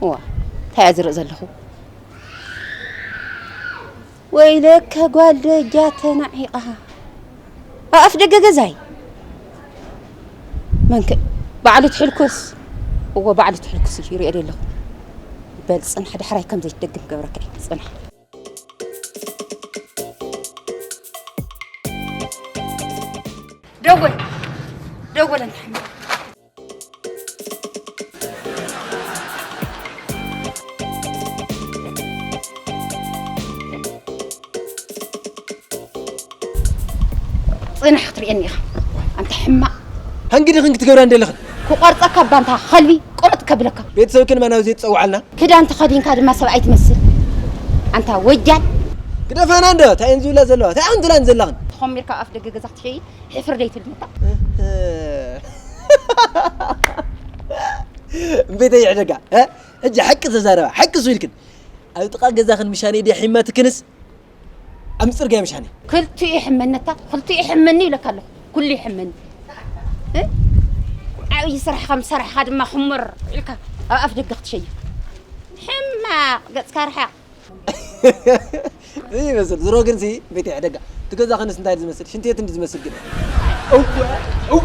እዋ፣ እንታይ እያ ዝርኢ ዘለኹ? ወይለከ ጓል ደጃ ተናዒቓ። ኣፍ ደገ ገዛይ። መንክ ባዕሉ ትሕልኩስ። እዎ፣ ባዕሉ ትሕልኩስ እዩ፣ ይሪኦ ኣለኹ። በል፣ ጽንሕ፣ ዳሕራይ ከም ዘይትደግም ገብረካ እዩ። ጽንሕ። ደወል፣ ደወል፣ እንተ ሓምድ። ጽንሕ ክትርእየኒ ኢኻ። ኣንታ ሕማቕ። ሃንጊ ዲኽን ክትገብራ እንደለኽን? ክቆርጸካ ባንታ ከልቢ ቁርጥ ከብለካ። ቤተሰብክን ማናው ዘይትጸውዓልና? ክዳን ተኸዲንካ ድማ ሰብኣይ ትመስል። ኣንታ ወጃል። ግደፋና እንዶ፣ እንታይ እየን ዝብላ ዘለዋ? እንታይ እየን ዝብላን ዘለኽን? ተኾሚርካ ኣብ ኣፍ ደገ ገዛ ክትሸይድ ሕፍር ደይትብል መታ። እምቤተ ይዕደጋ፣ እ? ሕጂ ሓቂ ተዛረባ፣ ሓቂ እሱ ኢልክን። ኣብ ጥቓ ገዛኽን ምሻነይ ድያ ሒማትክንስ ኣብ ጽርግያ ምሻነይ? ክልቲኡ ይሕመነታ፣ ክልቲኡ ይሕመኒ ይብለካ ኣለኹ። ኩሉ ይሕመኒ። እ? ዓብዪ ስራሕ ከም ሰራሕኻ ድማ ሕሙር ኢልካ ኣብ ኣፍ ደገ ክትሸይፍ። ሕማቕ፣ ገጽካ ርሓቕ። እዚ ይመስል። ዝሮ ግን ሲ ቤት ይዕደጋ። እቲ ገዛኽንስ እንታይ ዝመስል? ሽንቲ ቤት እንዲ ዝመስል ግን። እወ፣ እወ።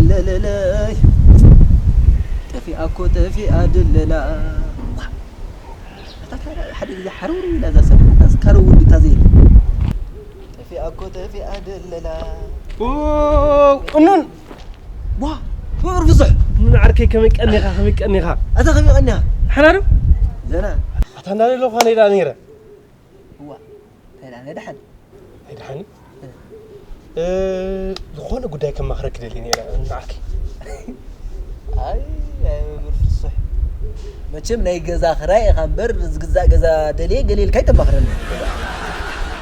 ለለለይ። ጠፊኣ እኮ ጠፊኣ ድለላ። እታ ታዲያ ሓደ ግዜ ሓርውር ኢላ እዛ ሰብ፣ እታ ስካረ ወዲ እታ ዘይለ። ጠፊኣ እኮ ጠፊኣ ደለላ። ኦ፣ ቅኑን። ዋ፣ ክብር ብዙሕ። ምን ዓርከይ ከመይ ቀኒኻ፣ ከመይ ቀኒኻ? ኣታ ከመይ ቀኒኻ? ሓና ዶ? ዘና። ኣታ እንዳለለኹ ነይዳ ነይረ። እዋ፣ እንታይ ደኣ፣ ናይ ደሓን? ናይ ደሓን? እ። እ፣ ዝኾነ ጉዳይ ከማኽረኪ ደልየ ነይረ፣ ንዓኪ። ኣይ፣ ኣይ፣ መምህር ፍሱሕ። መቸም ናይ ገዛ ክራይ ኢኻ እምበር፣ ዝግዛእ ገዛ ደልየ ገለ ኢልካ ኣይተማኽረኒ።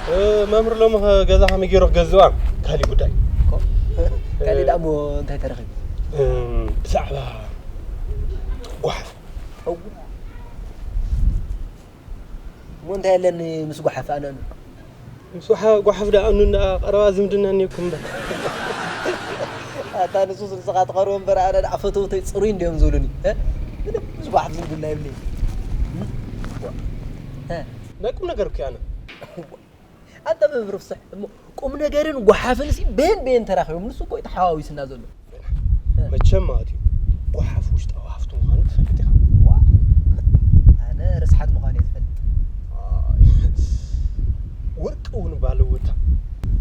እ፣ መምህር፣ ሎሚ ኸ ገዛ ከመይ ገይሩ ክገዝዋ? ካሊእ ጉዳይ። እኮ፣ ካሊእ ደኣ እሞ እንታይ ተረኺቡ? እ፣ ብዛዕባ ጓሓፍ። እው። እሞ እንታይ ኣለኒ ምስ ጓሓፍ ኣነ? ምስ ጓሓ-፣ ጓሓፍ ደኣ እኑ እንዳ ቀረባ ዝምድና እኒኦኩም እምበር። ኣታ ንሱስ ንስኻ ትቐርቦ እምበር ኣነ ደኣ ፈተውተይ ጽሩይ እንድዮም ዝብሉኒ። እ? ምንም ምስ ጓሓፍ ዝምድና የብለይን። እ? ናይ ቁም ነገር እኮ ኣነ። ኣንታ መምህር ፍስሕ፣ እሞ ቁም ነገርን ጓሓፍን ሲ በየን በየን ተራኺቦም? ንሱ እኮ እዩ ተሓዋዊስና ዘሎ። መቸም ማለት እዩ፣ ጓሓፍ ውሽጣዊ ሃፍቱ ምዃኑ ትፈልጥ ኢኻ። ዋ፣ ኣነ ርስሓት ምዃኑ እየ ዝፈልጥ። ኣይ፣ ወርቂ እውን ባለውታ።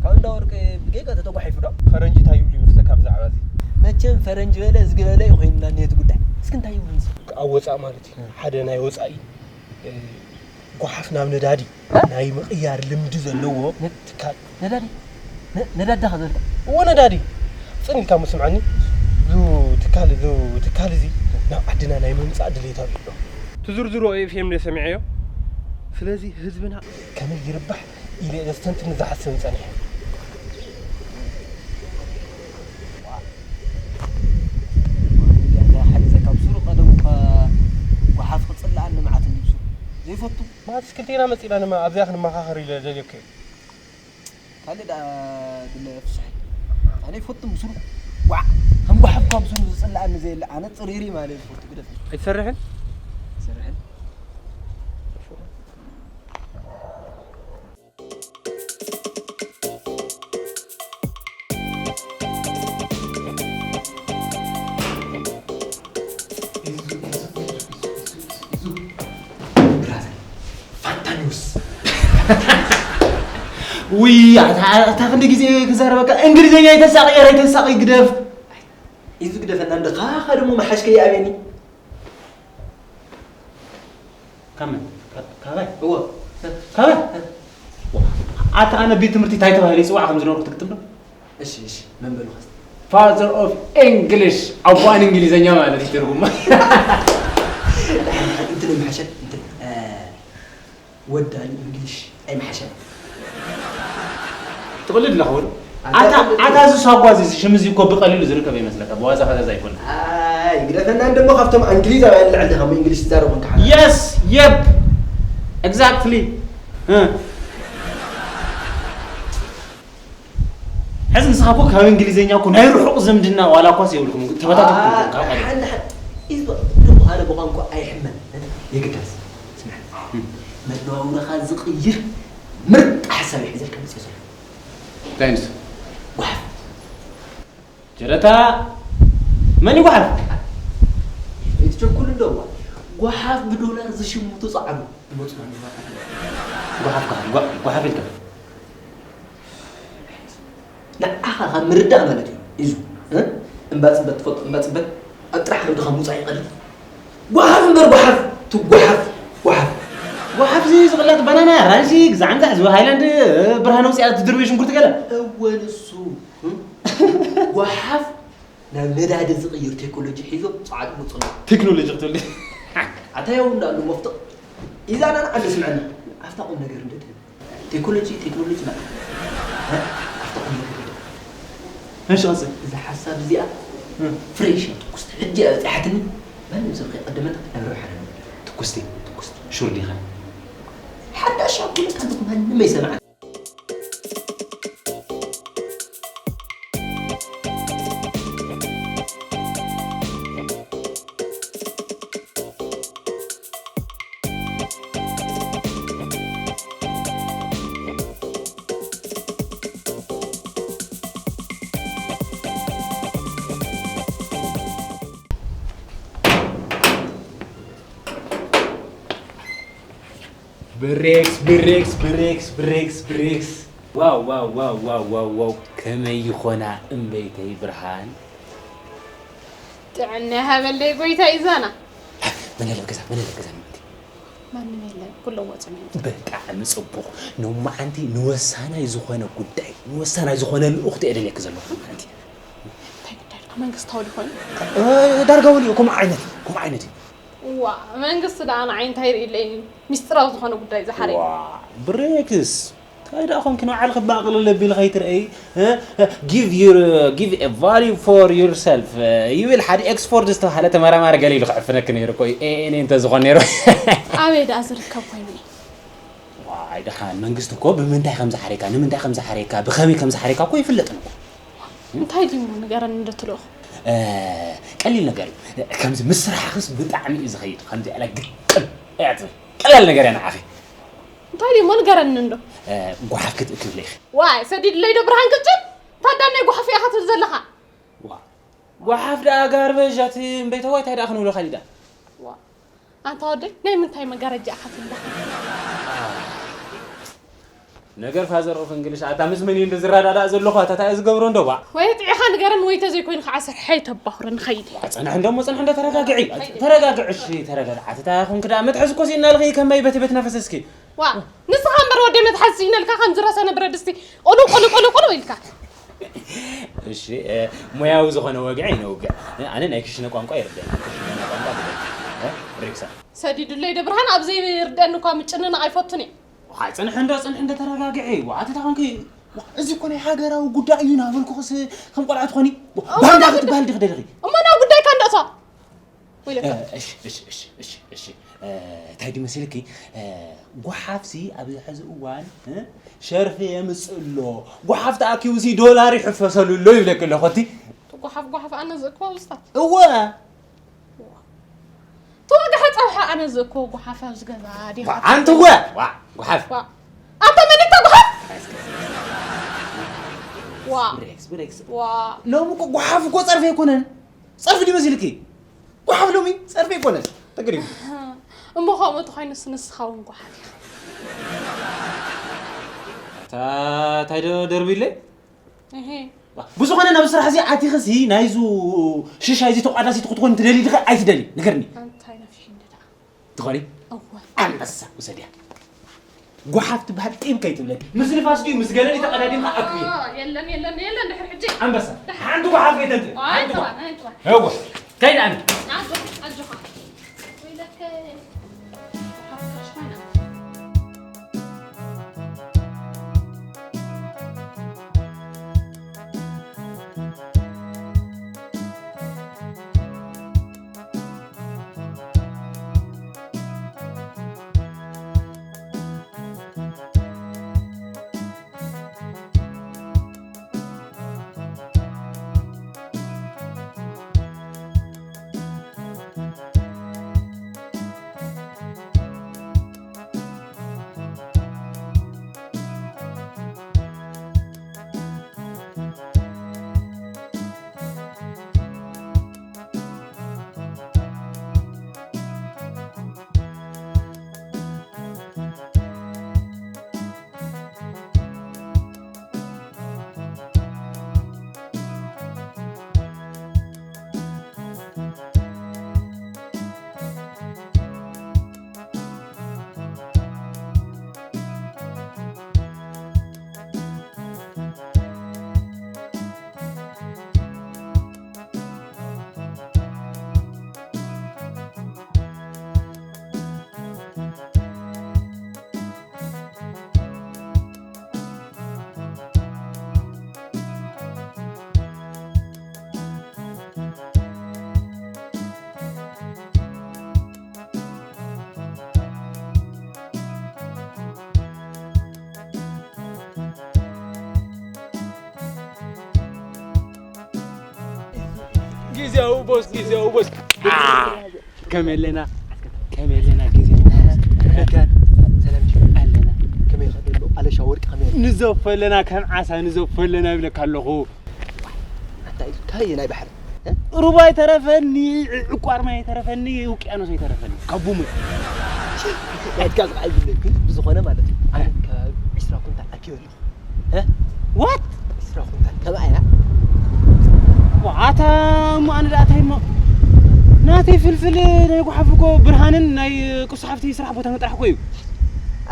ካብ እንዳ ወርቂ ብጌጋ ተተጓሒፉ ዶ? ፈረንጂ እንታይ ይብሉ ይመስለካ ብዛዕባ እዚ? መቸም ፈረንጂ በለ እዝጊ በለ እዩ ኮይኑና እኒሀ እቲ ጉዳይ። እስኪ እንታይ ይብሉ ንስ? ኣብ ወፃእ ማለት እዩ፣ ሓደ ናይ ወፃኢ፣ እ፣ ጓሓፍ ናብ ነዳዲ ናይ ምቕያር ልምዲ ዘለዎ ነ-፣ ትካል። ነዳዲ? ነ-፣ ነዳዲ ዳኻ ዘልካ? እዎ፣ ነዳዲ። ጽን ኢልካ እሞ ስምዓኒ። እዚ ትካል፣ እዚ ትካል እዚ ናብ ዓድና ናይ ምምጻእ ድሌት ኣሎ። ትዝርዝሮ ኤፍ ኤም ድየ ሰሚዐዮ። ስለዚ ህዝብና ከመይ ይርባሕ ኢለ እየ ዘስተንትን ዝሓስብን ጸኒሐ። ያታ ሓደ ዘካብ ሱሩ ቀደሙ ከ ጓሓፍ ክጽልኣኒ መዓት እንዲብሱ ዘይፈቱ። ማትስ ክልቴና መጺና ንማ ኣብዚኣ ክንመኻኸር ኢለ ደልየኩ እየ። ካልእ ደኣ ድለ ፍስሐይ። ኣነ ይፈቱ ብሱሩ። ዋዕ፣ ከም ጓሓፍ ካብ ሱሩ ዝጽልኣኒ ዘየለ። ኣነ ጽሪሪ ማለት ይፈቱ ግደፍ። ኣይትሰርሕን? ይሰርሕን። ብራዘር፣ ፋንታ ኒውስ። ውይ፣ ኣታ፣ ኣታ ክንዲ ግዜ ክዛረበካ፣ እንግሊዝኛ ኣይተሳቒ፣ ኤረ ኣይተሳቒ፣ ግደፍ። ኢዙ ግደፈና፣ እንደ ካኻ ደሞ መሓሽከ ይኣብየኒ። ካብ መን? ካብ-፣ ካባይ? እዎ። ካባይ? ኣታ ኣነ ቤት ትምህርቲ እንታይ ተባሂለ ይጽዋዕ ከም ዝነበርኩ ትግጥም ዶ? እሺ፣ እሺ፣ መን በሉኻ እስቲ? Father of English፣ ኣቦኣን እንግሊዘኛ ማለት እዩ ትርጉማ። እንትን ይምሓሸል፣ እንትን፣ እ፣ ወዳኒ እንግሊሽ ኣይምሓሸን። ትቕልድ ኣለኻ ወዶ? ኣታ ኣታ፣ ኣታ፣ እዚ ሳጓ እዚ፣ እዚ ሽም እዚ እኮ ብቐሊሉ ዝርከብ ይመስለካ፣ ብዋዛ ፈዛዛ ኣይኮነን። ኣይ፣ ግደፈና እንደሞ ካብቶም እንግሊዛውያን ልዕሊ ዲኻ እሞ እንግሊሽ ትዛረብ ኮንካ ሓራ። የስ፣ የብ። Exactly. ሕዚ ንስኻ እኮ ካብ እንግሊዝኛ እኮ ናይ ርሑቕ ዝምድና ዋላ እኳ የብልኩም፣ ተበታተንኩም እኮ ካብ ቀደም። ሓንቲ ሓንቲ ኢዝ ዶ ኣነ ብቋንቋ ኣይሕመን። የግዳስ ስምዕ፣ መነባብሮኻ ዝቕይር ምርጥ ሓሳብ እዩ ሒዘልካ መፅእ ዘሎ። እንታይ ንሱ? ጓሓፍ። ጀረታ፣ መን እዩ ጓሓፍ? ኣይትቸኩል እንዶ እዋ። ጓሓፍ ብዶላር ዝሽምቱ ፃዕዱ ይመፁ። ጓሓፍ፣ ጓሓፍ፣ ጓ-፣ ጓሓፍ ኢልካ? ንዓኻ ካብ ምርዳእ ማለት እዩ። ኢዙ፣ እ? እምባ ፅበት ትፈልጦ፣ እምባ ፅበት ኣብ ጥራሕ ዓውድኻ ምውፃእ ይቐልል። ጓሓፍ እምበር ጓሓፍ፣ ትጓሓፍ፣ ጓሓፍ። ጓሓፍ እዚ ዝቕለጥ ባናና፣ ኣራንሺ፣ ግዛዕ ምዛዕ ዝብል ሃይላንድ፣ እ፣ ብርሃን ውፅኣ ትድርቢ ሽንኩርቲ ገለ። እወ ንሱ፣ እ? ጓሓፍ ናብ ነዳዲ ዝቕይር ቴክኖሎጂ ሒዞም ፃዕዱ ምፅሉ። ቴክኖሎጂ ክትብል። ኣታ ያው እንዳሉ ወፍጥቕ። ኢዛና ንዓንዲ ስምዐና። ኣፍታ ቁም ነገር እንደ ትብል። ቴክኖሎጂ፣ ቴክኖሎጂ ማለት። እ? ኣፍታ ቁም ነገር እንደ ትብል። እሺ፣ ቀጽል። እዛ ሓሳብ እዚኣ እ። ፍሬሽ እያ፣ ትኩስቲ። ሕጂ እያ በጺሓትኒ። ማንም ሰብ ከይቀደመና ናብ ረብሓና ንብል። ትኩስቲ? ትኩስቲ። ሹር ዲኻ? ሓዳሽ ኣኩለካ ማንም ኣይሰምዓን። ብሬክስ፣ ብሬክስ፣ ብሬክስ፣ ብሬክስ፣ ብሬክስ። ዋው፣ ዋው፣ ዋው፣ ዋው፣ ዋው፣ ዋው። ከመይ ይኾና እምበይተይ ብርሃን? ጥዕና ይሃበለይ ጎይታ ኢዛና። መን ኣሎ ኣብ ገዛ? መን ኣሎ ኣብ ገዛ? ማንም የለን፣ ኩሎም ወፂኦም እዮም። ብጣዕሚ ፅቡቕ። ሎማዓንቲ ንወሳናይ ዝኾነ ጉዳይ፣ ንወሳናይ ዝኾነ ልኡኽቲ እየ ደልየኪ ዘለኹ ሎማዓንቲ። እንታይ ጉዳይ ደኣ? መንግስታዊ ዶ ይኾን? እ፣ ዳርጋ እውን እዩ፣ ከምኡ ዓይነት እዩ፣ ከምኡ ዓይነት እዩ። ዋ፣ መንግስቲ ደኣ ንዓይ እንታይ ይርእየለይ? ሚስጥራዊ ዝኾነ ጉዳይ ዝሓረይ። ዋ፣ ብሬክስ፣ እንታይ ደኣ ኾንኪ ንባዕልኺ ባቕልል ኣቢልኺ ከይትርእዪ፣ እ? Give your, give a value for yourself። እ፣ ይብል ሓደ ኦክስፎርድ ዝተባህለ ተመራማሪ ገለ ኢሉ ክዕፍነኪ ነይሩ እኮ እዩ። ኤ ኤን ኤ እንተዝኾን ነይሩ። ኣበይ ደኣ ዝርከብ ኮይኑ እዩ? ዋይ፣ ደሓን መንግስቲ እኮ ብምንታይ ከም ዝሓረየካ፣ ንምንታይ ከም ዝሓረየካ፣ ብኸመይ ከም ዝሓረየካ እኮ ይፍለጥን እኮ። እንታይ ድዩ እሞ ንገረኒ እንዶ ትልእኹ? እ፣ ቀሊል ነገር እዩ። ከምዚ ምስ ስራሕኽስ ብጣዕሚ እዩ ዝኸይድ። ከምዚ ኢላ ግጥም እያ ትብል። ቀላል ነገር እያ ንዓኺ። እንታይ ድዩ እሞ ንገረኒ እንዶ? እ፣ ጓሓፍ ክትእክብለይ ኢኺ። ዋይ፣ ሰዲድለይ ዶ ብርሃን ቅጭን? ታዳ ናይ ጓሓፍ ኢኻ ትብል ዘለኻ? ዋ፣ ጓሓፍ ደኣ ጋርበጅ፣ ኣቲ እምበይተዋይ እንታይ ደኣ ክንብሎ ካሊእ ደኣ? ዋ፣ ኣንታ ወደይ፣ ናይ ምንታይ መጋረጃ ኢኻ ትብላኻ? ነገር ፋዘር ኦፍ እንግሊሽ፣ ኣታ ምስ መን እዩ እንደ ዝረዳዳእ ዘለኹ፣ ኣታ እንታይ እየ ዝገብሮ እንዶ፣ ዋ? ወይ ጥዒኻ ንገረኒ፣ ወይ ተዘይኮይኑ ከዓ ስርሐይ ተባኹረ ንኸይድ። ዋ፣ ጽንሕ እንዶ እሞ፣ ጽንሕ እንዶ፣ ተረጋግዒ። ተረጋግዒ፣ እሺ፣ ተረጋግዒ። ኣታ እንታይ ኾንክ ደኣ፣ መትሓዚ እኮ ስኢንና ኣለኺ፣ ከማይ በቲ ቤት ነፈሰስኪ። ዋ፣ ንስኻ እምበር ወዲ መትሓዚ ስኢነልካ ከምዚ ረሰነ ብረድስቲ ቁሉ ቁሉ ቁሉ ቁሉ ኢልካ። እሺ፣ እ፣ ሞያዊ ዝኾነ ወግዒ ይነውግዕ። እ፣ ኣነ ናይ ክሽነ ቋንቋ ይርድአኒ። ክሽነ ቋንቋ ብደንቢ፣ እ፣ ሪክሳ። ሰዲዱለይ ዶ ብርሃን፣ ኣብ ዘይርድአኒ እኳ ምጭንናቕ ኣይፈቱን እየ። ዋይ፣ ጽንሒ እንዶ፣ ጽንሒ እንዶ፣ ተረጋግዒ። ዋ፣ ኣቲ እንታይ ኾንኪ? ዋ፣ እዚ እኮ ናይ ሃገራዊ ጉዳይ እዩ፣ እናበልኩኽስ ከም ቆልዓ ትኾኒ? ዋ፣ እሞ ባንዳ ናብ ክትበሃል ዲኺ ደሊኺ? እሞ ናብ ጉዳይካ እንዶ እቶ። ወይለካ። እ፣ እሺ፣ እሺ፣ እሺ፣ እሺ፣ እሺ። እ፣ እንታይ ድዩ መሲልኪ? እ፣ ጓሓፍሲ ኣብዚ ሕዚ እዋን፣ እ፣ ሸርፊ የምጽእ ኣሎ። ጓሓፍ ተኣኪቡሲ ዶላር ይሕፈሰሉ ኣሎ ይብለኪ ኣለኹ እቲ። ጓሓፍ፣ ጓሓፍ ኣነ ዝእክቦ ብስታት። እወ። ተወግሐ ጸብሐ ኣነ ዝእክቦ ጓሓፍ ኣብዚ ገዛ ዲኻ? ዋ፣ ኣንቲ እወ። ዋ፣ ጓሓፍ። ዋ። ኣንተ መን እታ ጓሓፍ? ዋ። ብሬክስ፣ ብሬክስ። ዋ። ሎሚ እኮ ጓሓፍ እኮ ጸርፊ ኣይኮነን። ጸርፊ ድዩ መሲልኪ? ጓሓፍ ሎሚ ጸርፊ ኣይኮነን። ተገሪሙ። እሞ ከምኡ እንተኾይኑስ ንስኻ እውን ጓሓፍ ኢኻ። እታ እንታይ ዶ ደርቢለይ? እሄ። ብዝኾነ ናብ ስራሕ እዚ ኣቲኽሲ ናይዙ ሽሻይ እዚ ተቋዳሲት ክትኾን ትደሊ ዲኺ ኣይትደሊ? ንገርኒ። እንታይ ነፊሕኒ ደኣ? ትኾኒ? እወ። ኣንበሳ ውሰድያ። ጓሓፍ ትበሃል ጢም ከይትብለኒ። ምስ ንፋስ ድዩ ምስ ገለ ድዩ ተቐዳዲምካ ኣክብዮ። ኦ፣ የለን፣ የለን፣ የለን፣ ድሕሪ ሕጂ። ኣንበሳ። ሓንቲ ጓሓፍ ከይተንትእ። ኣይ፣ ሓንቲ ጓሓፍ። ጥራን፣ ኣይ፣ ጥራን። እወ። ከይድ ኣነ። ኣጆ-፣ ኣጆኻ። ወይለከ። ሓፍሽ ኮይና። ግዜያዊ ቦስ፣ ግዜያዊ ቦስ። ከመይ ኣለና? ከመይ ኣለና? ግዜያዊ ቦስ። ረጋን፣ ሰላም ድዩ? ኣለና። ከመይ ይኸድ ኣሎ? ኣለሻ ወርቂ ከመይ ኣሎ? ንዘፎ ኣለና፣ ከም ዓሳ ንዘፎ ኣለና ይብለካ ኣለኹ። ኣታ ኢሉ፣ ካበየናይ ባሕሪ? እ? ሩባ ኣይተረፈኒ፣ ዕቋር ማይ ኣይተረፈኒ፣ ውቅያኖስ ኣይተረፈኒ። ካብ ቡሙ። ናትካ ዝዓይ ግን ብዝኾነ ማለት እዩ። ኣነ ከባቢ ዕስራ ኩንታል ኣኪበ ኣለኹ። እ? ዋት? ዕስራ ኩንታል ተባእያ። ዋ፣ ኣታ እሞ ኣነ ደኣ እንታይ እሞ? ናተይ ፍልፍል ናይ ጓሓፍ እኮ ብርሃንን ናይ ቅዱስ ሓፍቲ ስራሕ ቦታ ጥራሕ እኮ እዩ።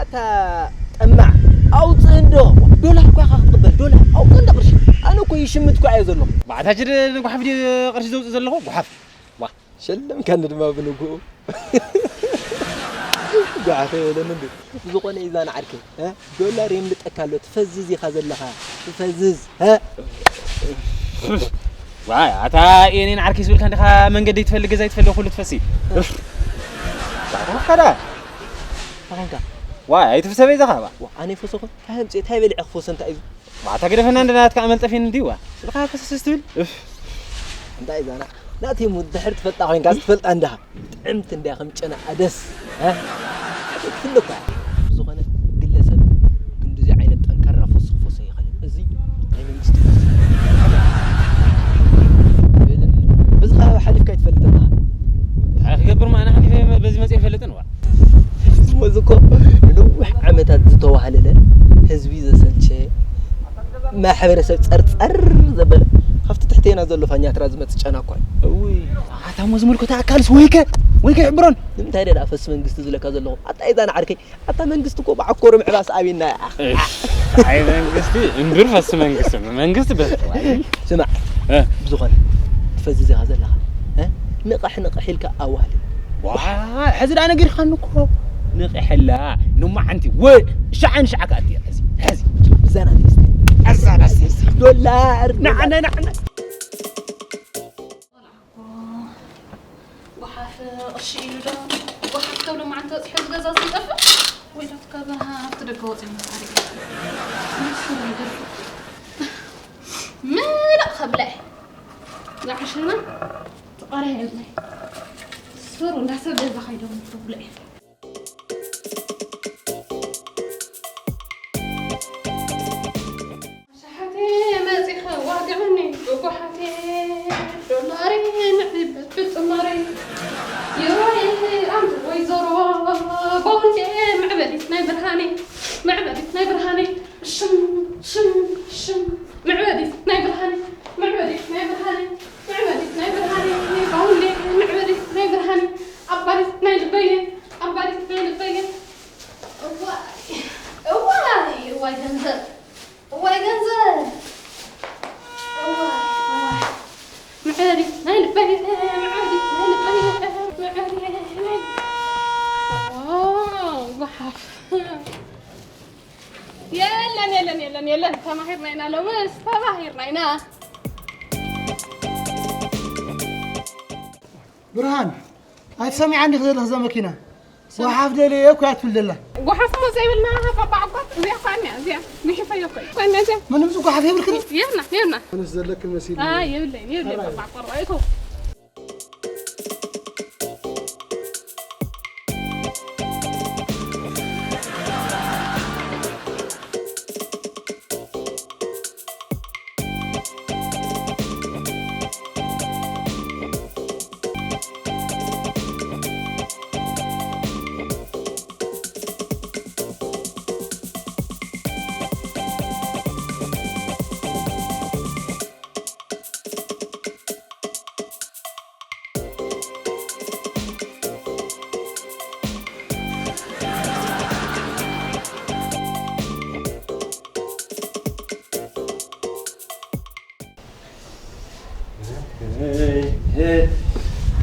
ኣታ ጠማዕ፣ ኣውፅእ እንዶ። ዶላር እኮ ኢኻ ክትቕበል፣ ዶላር። ኣውፅእ እንዶ ቅርሺ። ኣነ እኮ ይሽምት እኮ እየ ዘለኹ። ባዕታ ጅደ ንጓሓፍ ድየ ቅርሺ ዘውፅእ ዘለኹ? ጓሓፍ። ዋ። ሸለምካኒ ድማ ብንግኡ። ጓሓፍ የለን እንዶ። ብዝኾነ ይዛን ዓርከይ፣ እ? ዶላር የምልጠካ ኣሎ፣ ትፈዝዝ ኢኻ ዘለኻ፣ ትፈዝዝ፣ እ? ዋይ፣ ኣታ የኔን ዓርከይ ዝብልካ እንዲኻ መንገዲ ይትፈልግ፣ ገዛ ይትፈልግ፣ ኩሉ ትፈሲ። ባዕታ ከዳ። እንታይ ኮንካ? ዋይ፣ ኣይትፍሰበይ ዘኻ፣ ባ። ዋ፣ ኣነ ይፈሰኹ? እንታይ ኣምፅእ፣ እንታይ በሊዐ ክፈሶ፣ እንታይ እዩ? ባዕታ ግደፈና፣ እንደ ናትካ ኣመልጠፊን እንዲዋ። ስልኻ ፈሰስ ትብል? እፍ። እንታይ ዛና? ናተይ ሙድ ድሕር ትፈልጣ ኮይንካ፣ ትፈልጣ እንዲኻ። ጥዕምቲ እንድያ ከም ጨና ኣደስ፣ እ? ትፍለ እኳ እያ። ብዝኾነ ግለሰብ ክንድዚ ዓይነት ጠንካራ ፈሱ ክፈሶ ይኽእል። እዚ ናይ መንግስቲ ፈሱ። በዚ ከባቢ ሓሊፍካ ኣይትፈልጥን ኢኻ። እንታይ ክገብር ማእና ሓሊፈ በዚ መፅእ ኣይፈልጥን ዋ። እዚ እኮ ንነዊሕ ዓመታት ዝተዋህለለ ህዝቢ ዘሰልቸ ማሕበረሰብ ጸርጸር ዘበለ ካብቲ ትሕቴና ዘሎ ፋኛትራ ዝመጽእ ጨና እኳ እዩ። እውይ፣ ኣታ እሞ ዝምልከቶ ኣካልስ ወይከ፣ ወይከ ይሕብሮን። ንምንታይ ደኣ ፈስ መንግስቲ ዝለካ ዘለኹ? ኣታ ኢዛ ንዓርከይ፣ ኣታ መንግስቲ እኮ ብዓኮር ምዕባስ ኣብና እያ። እሽ፣ ኣይ መንግስቲ፣ እምብር ፈስ መንግስቲ፣ መንግስቲ በስ። ስማዕ፣ እ። ብዝኾነ፣ ትፈዝዝ ኢኻ ዘለኻ፣ እ? ንቕሕ ንቕሕ ኢልካ ኣዋህልል። ዋ፣ ሕዚ ደኣ ነጊርካኒ እኮ። ንቕሕ ኣላ፣ ንማዓንቲ፣ ወ-፣ ሸዓ ንሸዓ ከኣ እትየ፣ ሕዚ፣ ሕዚ። ብዛና ቴስቲ። ኣዛ ዳስ ቴስቲ። ዶላር፣ ንዓነ፣ ንዓነ። ጎሓፍ ቅርሺ ኢሉ ዶ? ጎሓፍ ካብ ሎማዓንቲ በፂሑ ኣብ ገዛ ዘይጠፍእ? ወይ ዶ ካብ ሃፍቲ ደገ ወፂኡ መሳሪ? ንሱ ነገር ምልእ ከብላ እየ። ዝዓሸና ትቐርያ የብለይ። ሱሩ እንዳሰብ ገዛ ከይዶም ክብሉ እየ። ሸሓቴ መጺኸ ዋግዕኒ ብጓሓቴ፣ ዶላረይ ንዕበት ብጽማረይ፣ ዩሮይ ኣንቲ ወይዘሮ፣ ቦንዴ መዕበዲት ናይ ብርሃነይ፣ መዕበዲት ናይ ብርሃነይ፣ ሽም ሽም ሽም፣ መዕበዲት ናይ ብርሃነይ፣ መዕበዲት ናይ ብርሃነይ፣ መዕበዲት ናይ ብርሃነይ፣ ቦንዴ መዕበዲት ናይ ብርሃነይ፣ ኣባዲት ናይ ልበየ፣ ኣባዲት ናይ ልበየ። እዋይ እዋይ እዋይ ገንዘብ። እዋይ ገንዘብ! እዋይ፣ እዋይ። መዕበዲ ናይ ልበይ፣ መዕበዲ ናይ ልበይ፣ መዕበዲ ናይ ልበይ። ዋው፣ ጓሓፍ። የለን፣ የለን፣ የለን፣ የለን። ተማሂርና ኢና ሎምስ፣ ተማሂርና ኢና። ብርሃን፣ ኣይትሰሚዓን ዲኺ ዘለኺ እዛ መኪና? ሰም- ጓሓፍ ደልየ እኮ እያ ትብል ዘላ። ጓሓፍ እሞ ዘይብልና ሃፋ ባዕጓት፣ እዚኣ እኳ እኒኣ፣ እዚኣ። ጉሒፈዮ እኮ እዩ። እኳ እኒኣ፣ እዚኣ። ምንም ጓሓፍ የብልክን? የብልና፣ የብልና። ኣነስ ዘለክን መሲሉ። ኣይ፣ የብለይን፣ የብለይን፣ ኣይ። ባዕጓት፣ ኣይኮ።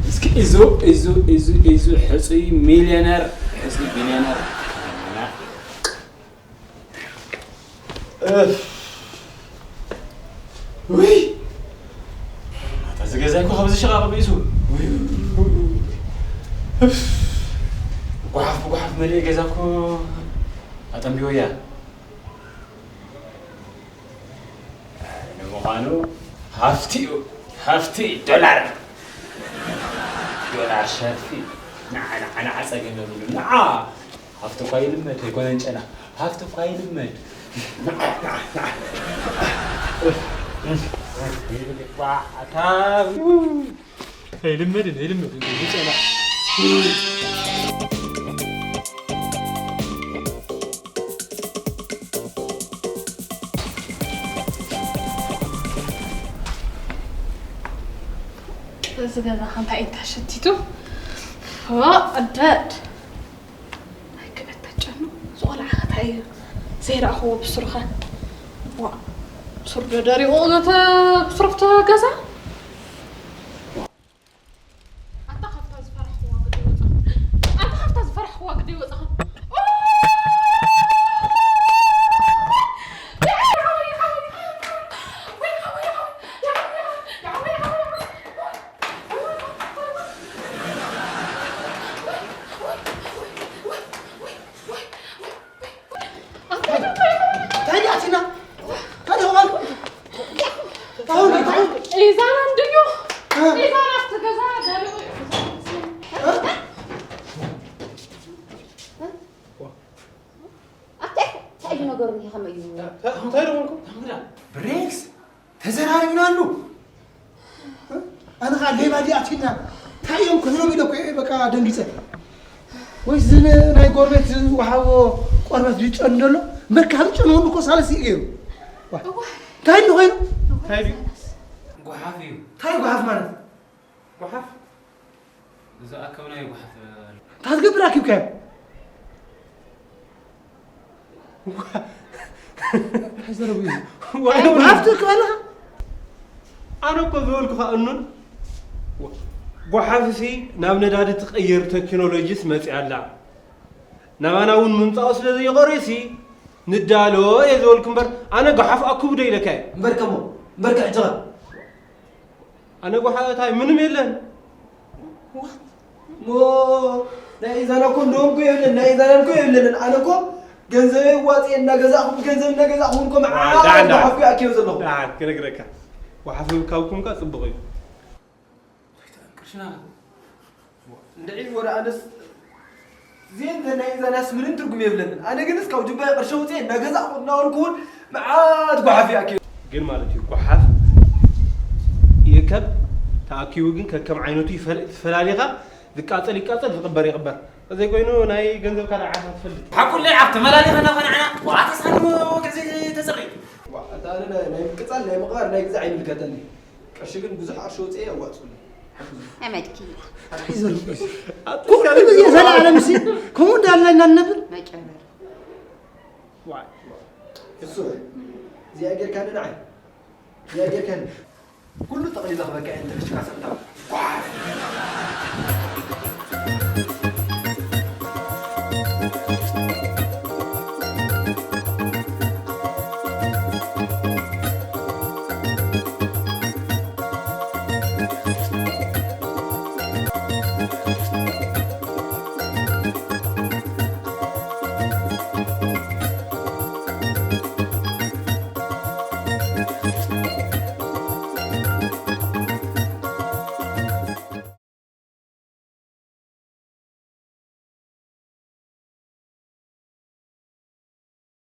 እስኪ እዙ፣ እዙ፣ እዙ፣ እዙ ሕፁይ ሚልዮነር፣ ሕፁይ ቢልዮነር። እፍ። ውይ! ኣታ እዚ ገዛ እኮ ካብዚ ሽቓቕ ብኢሱ። ውይ! እፍ! ጓሓፍ ብጓሓፍ መሊኡ ገዛ እኮ ኣጠንቢዎ እያ። ንምዃኑ ሃፍቲ እዩ። ሃፍቲ ዶላር። ወላ ሸርፊ። ንዓ፣ ንዓ፣ ንዓ፣ ጸገም የብሉን። ንዓ! ሃፍቲ እኳ ይልመድ፣ ኣይኮነን ጨና። ሃፍቲ እኳ ይልመድ። ንዓ፣ ንዓ፣ ንዓ። ይብል እኳ ኣታ። ኣይልመድን፣ ኣይልመድን፣ እዚ ጨና። እዚ ገዛ ከ እንታይ እዩ ተሸቲቱ? ኦ፣ ኣደድ። ኣይክእለት ተጨኑ። እዚ ቆልዓ ከ እንታይ እዩ? ዘይረኣኽዎ ብስሩ ከ? ዋ፣ ብስሩ ዶ ደሪቑ ነቲ ብስሩ ኣብቲ ገዛ? ኣታ ካብታ ዝፈራሕክዋ ግዲ ወጻኹ። ኣታ ካብታ ዝፈራሕክዋ ግዲ ወጻኹ። እንታይ ደኣ ኣቲና? እንታይ ደኣ ኾንኩ? እንታይ ኾንኩ? እንታይ ኾንኩ? ኢዛና እንድዩ። እ? ኢዛና ኣብቲ ገዛ ደሪቑ እዩ። እ? ኣታ እንታይ እዩ ነገሩ? ከመይ እዩ? እንታይ ደኣ ኾንኩ? ብሬክስ ተዘራሪብናሉ። ኣነ ኸዓ ሌባ ድዩ ኣትዩና? እንታይ እዮም ክህሎም ኢለ እኮ እየ በቃ ደንጊጸ። ወይስ እዚ ናይ ጎረቤት ዝወሃቦ ቆርበት ድጨኑ ዘሎ? እምበር ካብ ዝጨኑ እኮ ሳልስ እዩ ገይሩ። ዋ፣ እንታይ እንዲ ኮይኑ? እንታይ ድዩ? ጓሓፍ እዩ። እንታይ ጓሓፍ ማለት? ጓሓፍ? እዚ ኣከብናይ ጓሓፍ። እንታይ ትገብር ኣኪብካዮ? እንታይ ዘረቡ እዩ? ዋይ፣ ኣነ ጓሓፍ ትብል ኣለኻ? ኣነ እኮ ዝበልኩኻ እኑን፣ ጓሓፍሲ ናብ ነዳዲ ትቐይር ቴክኖሎጂስ መፂኣ ኣላ። ናባና እውን ምምፃኡ ስለ ዘይቐርዩሲ ንዳሎ እየ ዝበልኩ እምበር፣ ኣነ ጓሓፍ ኣክቡ ዶ ኢለካ እየ? እምበር ከሞ፣ እምበር ከ ሕጂ ኸ? ኣነ ጓሓፍ እንታይ ምንም የለን። ሞ ናይ ኢዛና እኮ እንደውም እኮ የብለን፣ ናይ ኢዛና እኮ የብለንን። ኣነ እኮ ገንዘበይ ዋፅየ እናገዛእኹ፣ ገንዘብ እናገዛእኹ እውን እኮ መዓት ዳዕዳ። ጓሓፍ እኮ ኣኪበ ዘለኹ። ዳዕዳ ክነግረካ። ጓሓፍ ካብኩም ከ ጽቡቕ እዩ። ቅርሽና እንድዒ ወረ ኣነስ ዜን ናይ ኢዛናስ ምንም ትርጉም የብለንን። ኣነ ግንስ ካብ ጁባይ ቅርሺ ኣውፅየ እናገዛእኹ እናበልኩ እውን መዓት ጓሓፍ ይኣኪ። ግን ማለት እዩ ጓሓፍ ይእከብ ተኣኪቡ ግን ከከም ዓይነቱ ይፈል-፣ ትፈላሊኻ ዝቃጸል ይቃጸል ዝቕበር ይቕበር። ተዘይኮይኑ ናይ ገንዘብካ ዳዕዓት ትፈልጥ። ሓቁለይ ኣብ ተመላሊኸና ኸነዕና ዋዓ ተሳንሞ ግዜ ተጽሪ። ዋ፣ ኣታ ኣነ ናይ፣ ናይ ምቅጻል ናይ ምቕባር ናይ ግዜ ኣይምልከተኒ። ቅርሺ ግን ብዙሕ ቅርሺ ወፅየ የዋፅኡለይ። ሓግዙ። ኣመድኪ። እንታይ ዘርጉ? ኩሉ ግዜ ዘላለም ሲ ከምኡ እንዳልና ኢና ንነብር። መጨበር። ዋይ። እሱ እዚኣ ጌርካኒ ንዓይ። እዚኣ ጌርካኒ። ኩሉ ጠቕሊለ ክበካ እየ እንተ ሕሽካ ሰምታ። ጓሓፍ።